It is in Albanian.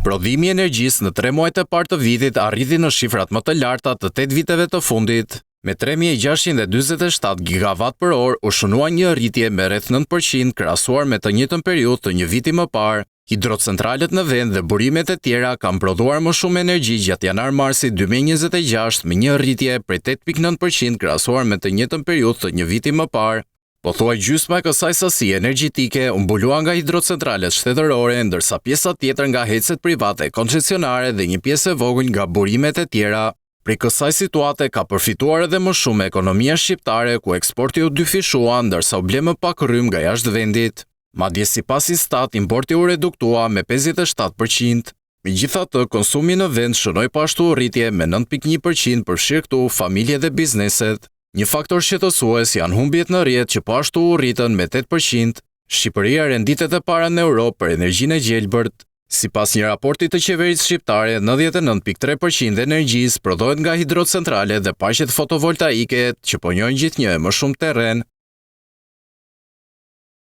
Prodhimi i energjisë në tre muajt e parë të vitit arriti në shifrat më të larta të tetë viteve të fundit. Me 3647 gigawatt për orë u shënua një rritje me rreth 9% krahasuar me të njëjtën periudhë të një viti më parë. Hidrocentralet në vend dhe burimet e tjera kanë prodhuar më shumë energji gjatë janar-marsit 2026 me një rritje prej 8.9% krahasuar me të njëjtën periudhë të një viti më parë. Pothuaj gjysma e kësaj sasie energjetike u mbulua nga hidrocentralet shtetërore, ndërsa pjesa tjetër nga HEC-et private koncesionare dhe një pjesë e vogël nga burimet e tjera. Prej kësaj situate ka përfituar edhe më shumë ekonomia shqiptare ku eksporti u dyfishua ndërsa u ble më pak rrymë nga jashtë vendit. Madje sipas Istat importi u reduktua me 57%. Megjithatë, konsumi në vend shënoi po ashtu rritje me 9.1% përfshirë këtu familje dhe bizneset. Një faktor shqetësues janë humbjet në rrjet që po ashtu u rritën me 8%. Shqipëria renditet e para në Europë për energjinë e gjelbërt. Sipas një raporti të qeverisë shqiptare, 99.3% e energjisë prodhohet nga hidrocentrale dhe parqet fotovoltaike që po njohin gjithnjë e më shumë terren.